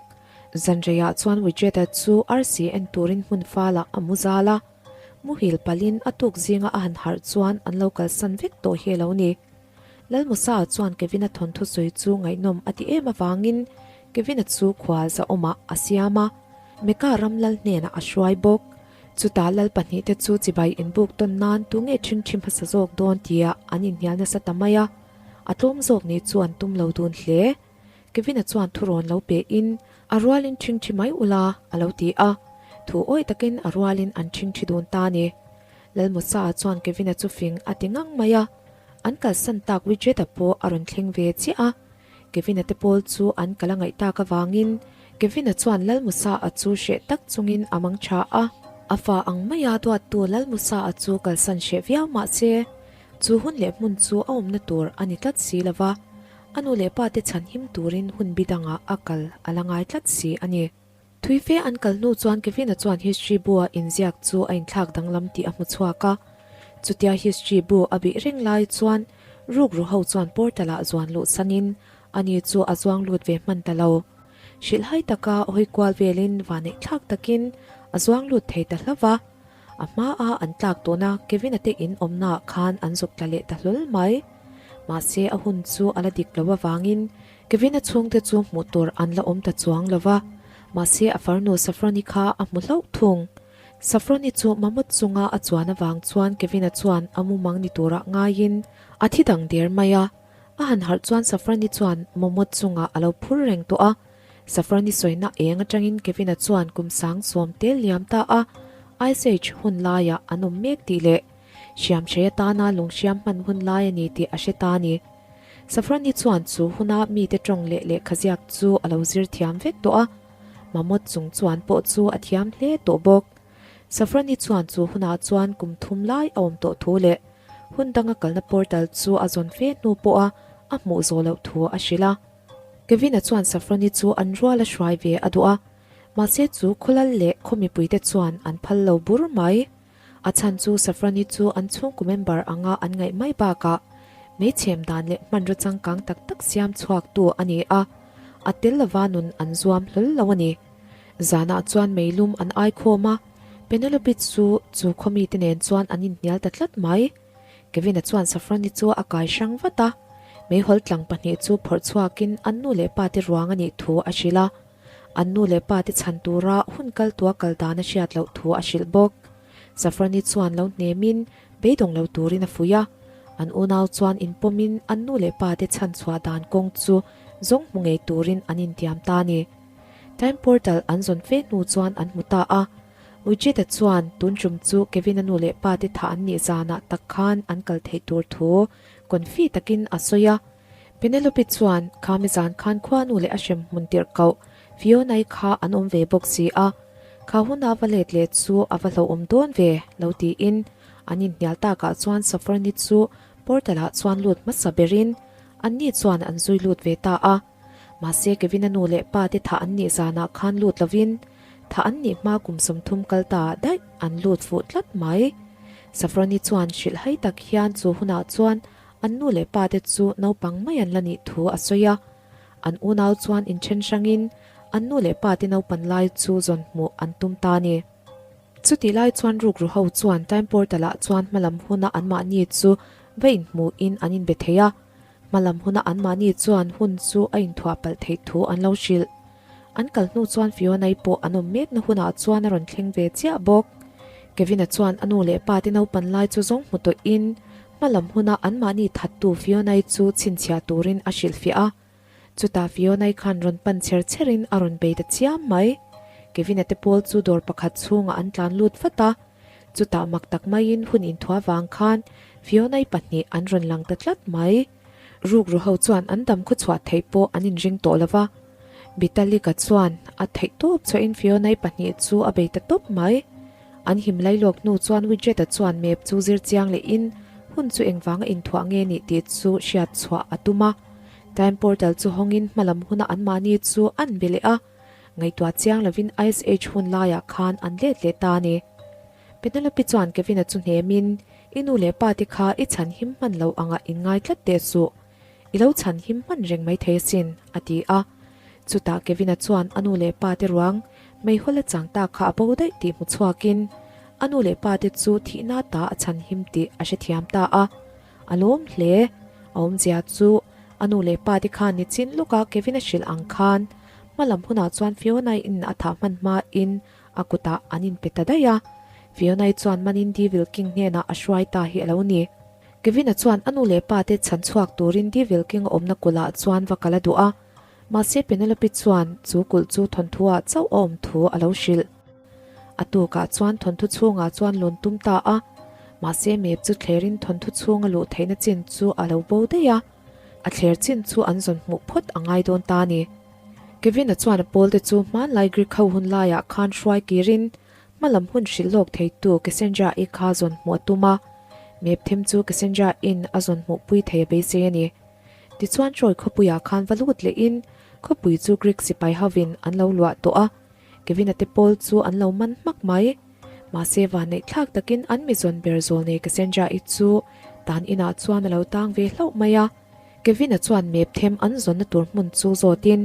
Zanreiah chuan Widget-a chu arsi en turin hmun falah a mu zal a. Muhil palhin a tuk zinga a han harh chuan an lo kalsan vek tawh hi a lo ni. Lalmusa chuan Kevin-a thawnthu sawi chu ngaihnawm a ti em avangin Kevin-a chu khual zahawmah a siam a, Mecca ram lal hnenah a hruai bawk. Chutah lal pahnihte chu chibai inbuk tawn nan tunge ṭhingṭhi hmasa zawk dawn tia an inhnial nasa ta mai a, a tlawm zawk nih chu an tum lo dun hle. Kevin-a chuan thurawn lo pe in, A rualin ṭhingṭhi mai ula, a lo ti a. Thu awih takin a rualin an ṭhingṭhi dun ta a ni. Lalmusa-a chuan Kevin-a chu fing a ti ngang mai a. An kalsan tak Widget-a pawh a rawn thleng ve chiah a. Kevin-a te pawl chu an kal a ngaih tak avangin Kevin-a chuan Lalmusa-a chu hreh tak chungin a mang tha a. A fa ang maia duattu Lalmusa-a chu kalsan hreh viau mah se, chu hun leh hmun chu a awmna tur a ni tlat si lo va, a nu leh pa te chhan him turin hun bi dangah a kal a la ngai tlat si a ni. Thui fe an kal hnu chuan Kevin-a chuan history bu-a inziak chu a inthlak danglam tih a hmu chhuak a. Chutia history bu a bih reng lai chuan rukru ho chuan portal-ah zuan luh sanin ani chu a zuang lut ve hman ta lo. Hrilhhai taka hawi kual velin vaneih thlak takin a zuang lut thei ta hlauh va. A hmaa an tlak tawhna Kevin-a te in awmnaah khan an zuk tla leh ta hlawl mai. Mahse a hun chu a la dik lo avangin Kevin-a chhungte chu hmuh tur an la awm ta chuang lo va, mahse a farnu Saffron-i kha a hmu hlauh thung. Saffron-i chu mamawt chunga a chuan avang chuan Kevin-a chuan a mumang ni turah ngaiin a thi dang der mai a. A han harh chuan Saffron-i chuan mamawt chungah a lo phur reng tawh a. Saffron-i sawina eng atangin Kevin-a chuan kum sang sawm tel liam ta a, Ice Age hun laiah an awm mek tih leh hriamhrei atana lunghriam hman hun lai a ni tih a hre ta a ni. Saffron-i chuan chu huna mite tawng leh lehkha ziak chu a lo zir thiam vek tawh a, mamawt chung chuan pawh chu a thiam hle tawh bawk. Saffron-i chuan chu hunah chuan kum thum lai a awm tawh thu leh hun danga kalna portal chu a zawn fe hnu pawha a hmuh zawh loh thu a hrilh a. Kevin-a chuan Saffron-i chu an rual a hruai ve a duh a, mahse chu khawlal leh khaw mipuite chuan an phal lo bur mai. A chhan chu Saffron-i chu an chhungkaw member anga an ngaih mai bakah meichhem dan leh hmanraw changkang tak tak siam chhuaktu a ni a, a tel lova nun an zuam hlawl lo a ni. Zanah chuan meilum an aikhawm a, Penelope chu chu khaw mite nen chuan an inhnial ta tlat mai. Kevin-a chuan Saffron-i chu a kai hrang vat a, meihawl tlang pahnih chu phawrh chhuakin an nu leh pate ruang a nih thu a hrilh a. An nu leh pa te chhan tura hun kal tua kal dan a hriat loh thu a hrilh bawk. Saffron-i chuan lo hnemin beidawng lo turin a fuih a. An unau chuan inpawmin an nu leh pa te chhan chhuah dan kawng chu zawng hmu ngei turin an intiam ta a ni. Time Portal an zawn fe hnu chuan an hmu ta a. Ujit-a chuan tun tum chu Kevin-a nu leh pa te thah an nih zanah tak khan an kal theih tur thu confi takin a sawi a. Penelope chuan khami zan khan khuanu leh a hrem hmun tirh koh Fiona-i kha an awm ve bawk si a, kha huna va let leh chu a va hlauhawm dawn ve lo tiin an inhnial takah chuan Saffron-i chu portal-ah chuan lut hmasa berin anni chuan an zui lut ve ta a. Mahse Kevin-a nu leh pa te thah an nih zanah khan lut lovin thah an nih hma kum 30 kal ta daih an lut fuh tlat mai. Saffron-i chuan hrilhhai tak hian chu hunah chuan An nu leh pa te chu naupang mai an la nih thu a sawi a, an unau chuan inthen hrangin an nu leh pa te naupan lai chu zawn hmuh an tum ta a ni. Chutih lai chuan rukru ho chuan time portal ah chuan hmalam huna anmahni chu va inhmuhin an inbe thei a, hmalam huna anmahni chuan hun chu a inthuah palh theih thu an lo hrilh. An kal hnu chuan Fiona-i pawh an awm mekna hunah chuan a rawn thleng ve chiah bawk. Kevin-a chuan a nu leh pa te naupan lai chu zawng hmu tawhin hmalam huna anmahni thattu Fiona-i chu chhinchhiah turin a hrilhfiah a. Chutah Fiona-i khan rawn pan chher chherin a rawn bei ta chiam mai. Kevin-a te pawl chu dawr pakhat chhungah an tlan lut vat a. Chutah mak tak maiin hun inthuah vang khan Fiona-i pahnih an rawn lang ta tlat mai. Rukru ho chuan an dam khawchhuah theih pawh an inring tawh lo va. Vitalika chuan a theih tawp chhuahin Fiona-i pahnih chu a bei ta tawp mai. An him lai lawk hnu chuan Widget-a chuan map chu zir chiang lehin hun chu engvanga inthuah nge nih tih chu hriat chhuah a tum a. Time portal chu hawngin hmalam huna anmahni chu an be leh a, ngaihtuah chiang lovin Ice Age hun laiah khan an let leh ta a ni. Penelope chuan Kevin-a chu hnemin, I nu leh pa te kha i chhan him hman lo angah inngai tlat teh suh. I lo chhan him hman reng maithei asin, a ti a. Chutah Kevin-a chuan a nu leh pa te ruang meihawl a chang tak kha a bo daih tih hmu chhuakin, A nu leh pa te chu thihna ta a chhan him tih a hrethiam ta a. A lawm hle. A awmzia chu a nu leh pa te khan nichin lawka Kevin a hrilh ang khan hma lam hunah chuan Fiona-in a thah hman hmain a kutah an inpe ta daih a. Fiona-i chuan manin Devil King hnenah a hruai ta hi a lo ni. Kevin-a chuan a nu leh pa te chhan chhuak turin Devil King a awmna kulhah chuan va kal a duh a. Mahse Penelope chuan chu kulh chu thawnthu ah chauh a awm thu a lo hrilh. A tukah chuan thawnthu chhungah chuan lawn tum ta a, mahse map chu thlerin thawnthu chhunga luh theihna chin chu a lo bo daih a, a thler chin chu an zawn hmuh phawt a ngai dawn ta a ni. Kevin-a chuan a pawlte chu hmanlai Greek ho hun laiah khan hruai kirin hma lam hun hrilh lawk theitu Cassandra-i kha zawn hmuh a tum a, map them chu Cassandra-in a zawn hmuhpui thei a beisei a ni. Tichuan Troy khawpuiah khan va lut lehin khawpui chu Greek sipai hovin an lo luah tawh a, Kevin-a te pawl chu an lo man hmak mai. Mahse vanneih thlak takin an mizawn ber zawl nei Cassandra-i chu tan inah chuan a lo tang ve hlauh mai a. Kevin-a chuan map them an zawnna tur hmun chu zawtin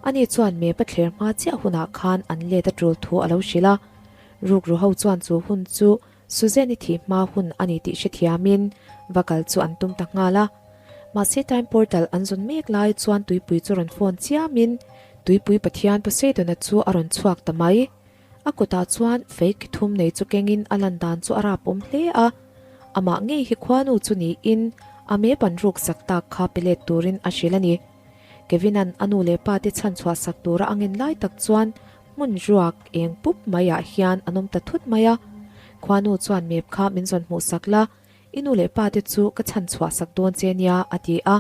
ani chuan map a thler hma chiah hunah khan an let a tul thu a lo hrilh a. Rukru ho chuan chu hun chu Suzanne-i thih hma hun a ni tih hrethiamin va kal chu an tum ta nghal a. Mahse time portal an zawn mek lai chuan tuipui chu rawn phone chiamin tuipui pathian Poseidon-a chu a rawn chhuak ta mai. A kutah chuan fei ki thum nei chu kengin a lan dan chu a rap awm hle a. Amah ngei hi khuanu chu niin a mep an ruk sak tak kha pe let turin a hrilh a ni. Kevin-a'n a nu leh pa te chhan chhuah sak tura a ngen lai tak chuan Hmun ruak eng pup mai ah hian an awm ta thut mai a, Khuanu chuan mep kha min zawn hmuh sak la, i nu leh pa te chu ka chhan chhuah sak dawn che nia a ti a.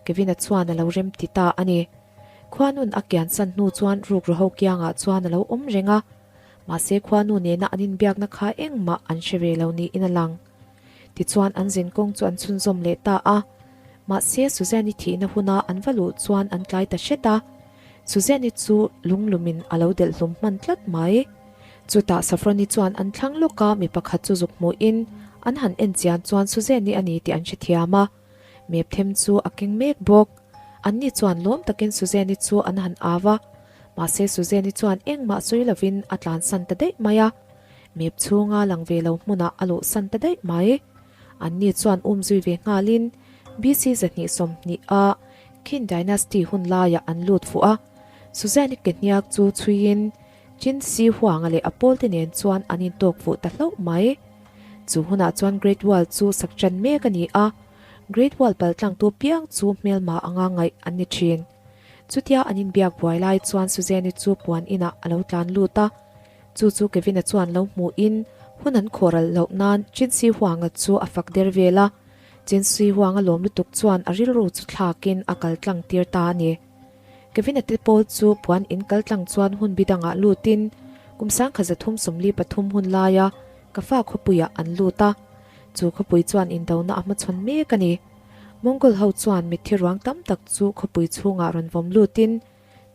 Kevin-a chuan a lo rem ti ta a ni. Khuanun a kian san hnu chuan rukru ho kiangah chuan a lo awm reng a, mahse khuanu nena an inbiakna kha engmah an hre ve lo niin a lang. Tichuan an zin kawng chu an chhunzawm leh ta a, mahse Suzanne-i thihna huna an va luh chuan an tlai ta hret a, Suzanne-i chu lunglumin a lo delh hlum hman tlat mai. Chutah Saffron-i chuan an thlang lawk a, mi pakhat chu zuk hmuhin an han en chian chuan Suzanne-i a ni tih an hrethiam a, mep them chu a keng mek bawk. Anni chuan lawm takin Suzanne-i chu an han au a, mahse Suzanne-i chuan engmah sawi lovin a tlansan ta daih mai a. Mep chhunga lang ve lo hmunah a luhsan ta daih mai. Anni chuan um zui ve nghalin BC 220 a Qin Dynasty hun laiah an lut fuh a. Suzanne-i ke hniak chu chhuiin Qin Shi Huang-a leh a pawlte nen chuan an intawk fuh ta hlauh mai. Chu hunah chuan Great Wall chu sak ṭan mek a ni a, Great Wall paltlangtu piang chu hmelma anga ngaih an ni ṭhin. Chutia an inbiak buai lai chuan Suzanne-i chu puan inah a lo tlan lut a. Chu chu Kevin-a chuan lo hmuhin hun an khawh ralh loh nan Chinsi Huanga chu a fak der vel a. Chinsi Huanga lawm lutuk chuan a rilru chu thlakin a kal tlang tir ta a ni. Kevin-a te pawl chu puan in kal tlang chuan hun bi dangah lutin kum 1373 hun laia Kafa khawpuiah an lut a. Chu khawpui chuan indona a hmachhawn mek a ni. Mongol ho chuan mitthi ruang tam tak chu khawpui chhungah rawn vawm lutin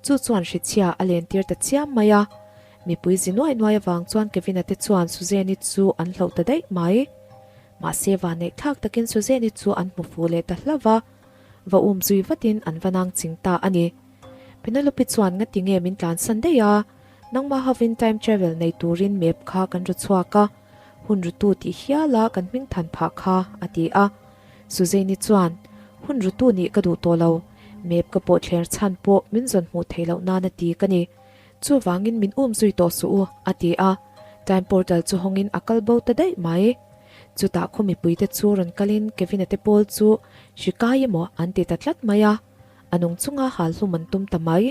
Chu chuan hrichhia a lentir ta chiam mai a, mipui zi nuai nuai avang chuan Kevin-a te chuan Suzanne-i chu an hloh ta daih mai. Mahse vanneih thlak takin Suzanne-i chu an hmu fuh leh ta hlauh va, va um zui vatin an va nang ching ta a ni. Penelope chuan ngati nge min tlansan daih a, nangmah hovin time travel nei turin map kha kan ru chhuak a, hun rutu tih hiala kan hming than phah kha, a ti a. Suzanne-i chuan, Hun rutu nih ka duh tawh lo, map ka pawh thler chhan pawh min zawn hmuh theih loh nan a ti ka ni. Chuvangin min um zui tawh suh u, a ti a. Time portal chu hawngin a kal bo ta daih mai. Chutah khaw mipuite chu rawn kalin Kevin-a te pawl chu hri kai emaw an ti ta tlat mai a, a nung chunga hal hlum an tum ta mai.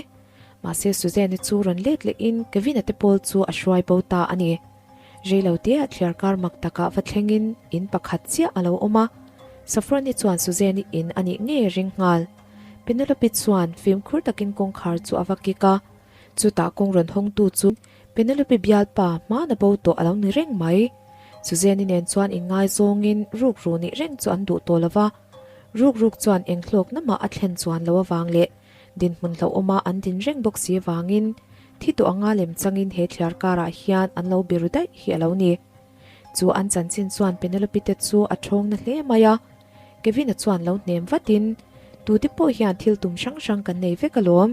Mahse Suzanne-i chu rawn let lehin Kevin-a te pawl chu a hruai bo ta a ni. Reilote-ah thliarkar mak takah va thlengin in pakhat chiah a lo awm a, Saffron-i chuan Suzanne-i in a nih ngei a ring nghal. Penelope chuan fimkhur takin kawngkhar chu a va kik a, chutah kawng rawn hawngtu chu Penelope bialpa hmana bo tawh a lo ni reng mai. Suzanne-i nen chuan inngaizawngin rukru nih reng chu an duh tawh lo va, rukruk chuan eng hlawkna mah a thlen chuan lo avang leh Dinhmun hlauhawma an din reng bawk si avangin thi tawh anga lem changin he thliar karah hian an lo biru daih hi a lo ni. Chu an chanchin chuan Penelope te chu a thawng na hle mai a. Kevin-a chuan lo hnem vatin, Tute pawh hian thil tum hrang hrang kan nei vek alawm.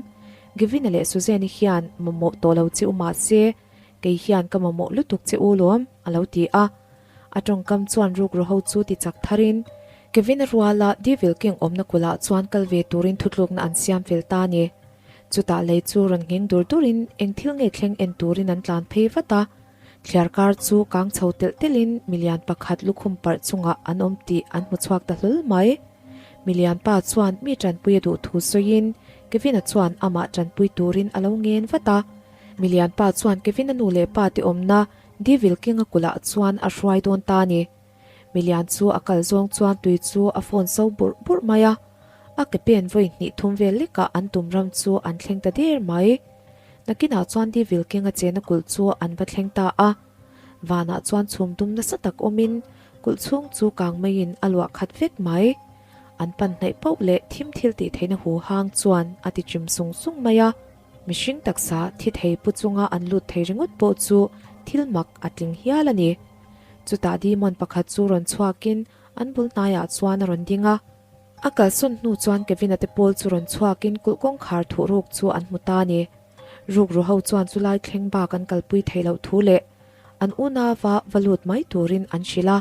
Gavin-a leh Suzanne-i hian mamawh tawh lo che u mahse, kei hian ka mamawh lutuk che u lawm. a lo ti a. A tawngkam chuan rukru ho chu ti chak tharin Kevin-a ruala Devil King awmna kulhah chuan kal ve turin thutlukna an siam fel ta a ni. Chutah lei chu rawn nghing dur durin eng thil nge thleng en turin an tlan phei vat a. Thliar kar chu kang chho telh telhin milian pakhat lukhum parh chungah an awm tih an hmu chhuak ta hlawl mai. Milian pa chuan mi tanpui a duh thu sawiin Kevin-a chuan amah tanpui turin a lo ngen vat a. Milian pa chuan Kevin-a nu leh pa te awmna Devil King-a kulhah chuan a hruai dawn ta a ni. Milian chu a kal zawng chuan tui chu a phone so burh burh mai a. A ke pen vawi hnih thum vel lekah an tum ram chu an thleng ta der mai. Nakinah chuan Devil King-a chena kulh chu an va thleng ta a. Vanah chuan chhum dum nasa tak awmin kulh chhung chu kang maiin a luah khat vek mai. An pan hnaih pauh leh thim thil tih theihna hu hang chuan a ti chim sung sung mai a. Mihring taksa thi thei pu chunga an lut thei ringawt pawh chu thil mak a tling hial a ni. Chutah demon pakhat chu rawn chhuakin an bul hnaiah chuan a rawn ding a. A kalsawn hnu chuan Kevin-a te pawl chu rawn chhuakin kulh kawngkhar thuh ruk chu an hmu ta a ni. Rukru ho chuan chulai thleng bak an kalpui theih loh thu leh an unauva va lut mai turin an hrilh a.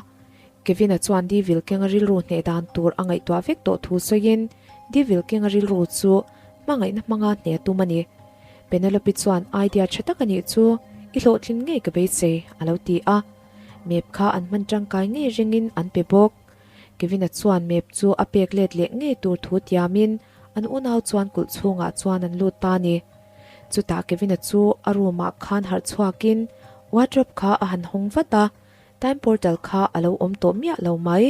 Kevin-a chuan Devil King-a rilru hneh dan tur a ngaihtuah vek tawh thu sawiin Devil King-a rilru chu hmangaihna hmanga hneh a tum a ni. Penelope chuan idea tha tak a nih chu i hlawhtlin ngei ka beisei a lo ti a. Map kha an hman tangkai ngei ringin an pe bawk. Kevin-a chuan map chu a pek let leh ngei tur thu tiamin an unau chuan kulh chhungah chuan an lut ta a ni. Chutah Kevin-a chu a room-ah khan harh chhuakin wardrobe kha a han hawng vat a, time portal kha a lo awm tawh miah lo mai.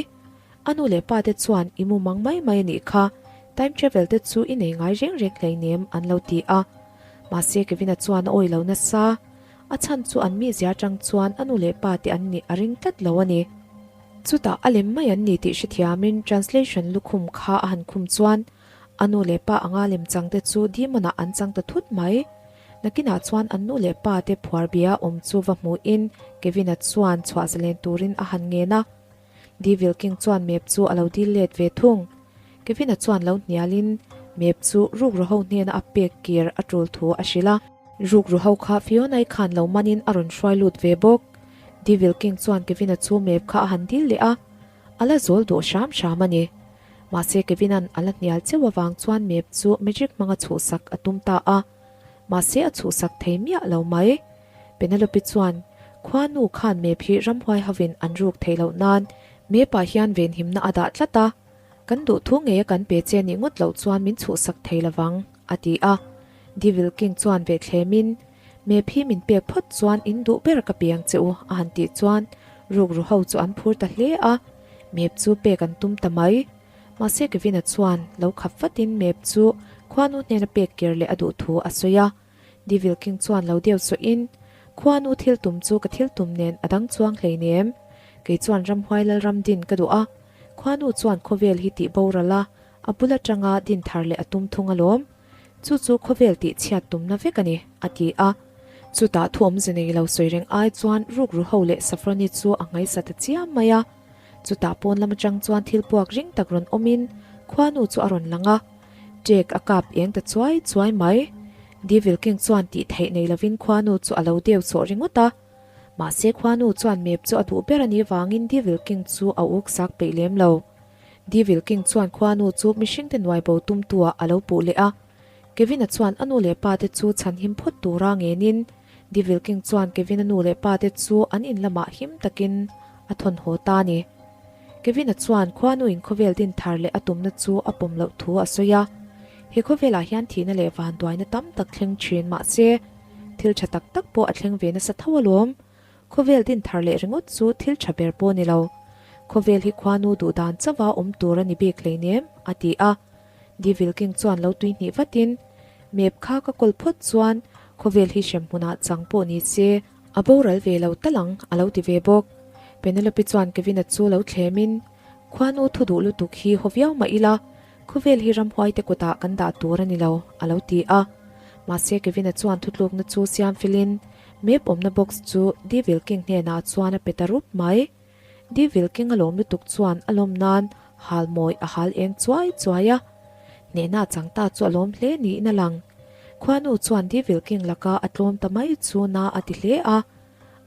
A nu leh pa te chuan i mu mang mai mai a nih kha, time travel te chu i nei ngai reng reng hleinem an lo ti a. Mahse Kevin-a chuan a awi lo nasa. A chhan chu an mizia atang chuan a nu leh pa te an nih a ring tlat lo a ni. Chutah a lem mai an ni tih hrethiamin translation lukhum kha a han khum chuan a nu leh pa anga lem changte chu demon-ah an chang ta thut mai. Nakinah chuan an nu leh pa te phuar bia awm chu va hmuhin Kevin-a chuan chhuah zalen turin a han ngen a. Devil King chuan map chu a lo dil let ve thung. Kevin-a chuan lo hnialin map chu rukru ho hnena a pek kir a tul thu a hrilh a. Rukru ho kha Fiona-i khan lo manin a rawn hruai lut ve bawk. Devil King chuan Kevin-a chu map kha a han dil leh a, a la zawl duh hram hram a ni. Mahse Kevin-a'n a la hnial cheu avang chuan map chu magic hmanga chhuhsak a tum ta a. Mahse a chhuhsak thei miah lo mai. Penelope chuan, Khuanu khan map hi ramhuai hovin an ruk theih loh nan map-ah hian venhimna a dah tlat a, kan duh thu ngeia kan pe che nih ngawt loh chuan min chhuhsak thei lovang, a ti a. Devil King chuan vehthlemin, Map hi min pek phawt chuan in duh ber ka piang che u, a han tih chuan rukru ho chu an phur ta hle a, map chu pek an tum ta mai. Mahse Kevin-a chuan lo khap vatin map chu khuanu hnena pek kir leh a duh thu a sawi a. Devil King chuan lo deuh sawhin, Khuanu thil tum chu ka thil tum nen a dang chuang hleinem. Kei chuan ramhuai lalram din ka duh a, khuanu chuan khawvel hi tih boral a, a bul atanga din thar leh a tum thung alawm. Chu chu khawvel tih chhiat tumna vek a ni, a ti a. Chutah thu awmze nei lo sawi reng ai chuan rukru ho leh Safroni chu a ngaisa ta chiam mai a. Chutah pawn lam atang chuan thil puak ring tak rawn awmin khuanu chu a rawn lang a. Ṭek a kap eng ta chuai chuai mai. Devil King chuan tih theih nei lovin khuanu chu a lo deu chawh ringawt a. Mahse khuanu chuan map chu a duh ber a nih vangin Devil King chu a uk sak peih lem lo. Devil King chuan khuanu chu mihringte nuai bo tumtuah a lo puh leh a. Kevin-a chuan a nu leh pa te chu chhanhim phawt tura ngenin Devil King chuan Kevin-a nu leh pa te chu an in lamah him takin a thawn haw ta a ni. Kevin-a chuan khuanuin khawvel din thar leh a tumna chu a pawm loh thu a sawi a. He khawvelah hian thihna leh vanduaina tam tak thleng thin mah se, thil tha tak tak pawh a thleng ve nasa tho alawm. Khawvel din thar leh ringawt chu thil tha ber pawh a ni lo. Khawvel hi khuanu duh dan chauha awm tur a ni bik hleinem, a ti a. Devil King chuan lo tui hnih vatin, Map kha ka kawl phawt chuan khawvel hi hrem hmunah chang pawh ni se, a boral ve lo tal ang, a lo ti ve bawk. Penelope chuan Kevin-a chu lo thlemin, Khuanu thu duh lutuk hi haw viau mah ila, khawvel hi ramhuaite kutah kan dah tur a ni lo, a lo ti a. Mahse Kevin-a chuan thutlukna chu siam felin, map awmna box chu Devil King hnenah chuan a pe ta rup mai. Devil King a lawm lutuk chuan a lawm nan hal mawi a hal eng chuai chuai a. Hnehna chang ta chu a lawm hle niin a lang. Khuanu chuan Devil King laka a tlawm ta mai chu na a ti hle a.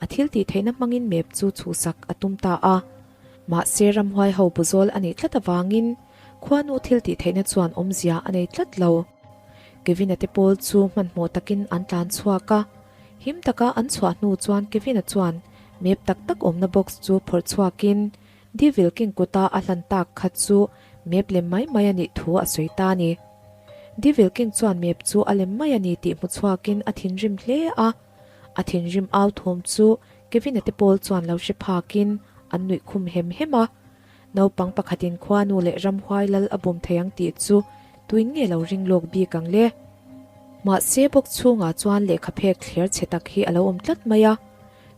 A thil tih theihna hmangin map chu chhuhsak a tum ta a. Mahse ramhuai ho buzawl a nih tlat avangin khuanu thil tih theihna chuan awmzia a nei tlat lo. Kevin-a te pawl chu hmanhmawh takin an tlan chhuak a. Him taka an chhuah hnu chuan Kevin-a chuan map tak tak awmna box chu phawrh chhuakin Devil King kuta a hlan tak kha chu map lem mai mai a nih thu a sawi ta a ni. Devil King chuan map chu a lem mai a ni tih hmu chhuakin a thinrim hle a. A thinrim au thawm chu Kevin-a te pawl chuan lo hre phakin an nuih khum hem hem a. Naupang pakhatin khuanu leh ramhuai lal a bum thei ang tih chu tuin nge lo ring lawk bik ang le? Mahse bawk chhungah chuan lehkha phek thler chhe tak hi a lo awm tlat mai a.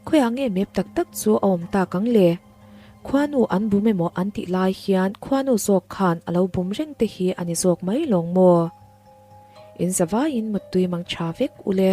Khawiah nge map tak tak chu a awm tak ang le? Khuanu an bum emaw an tih lai hian khuanu zawk khan a lo bum reng te hi a ni zawk mai lawng maw? In zavaiin muttui mang tha vek u le.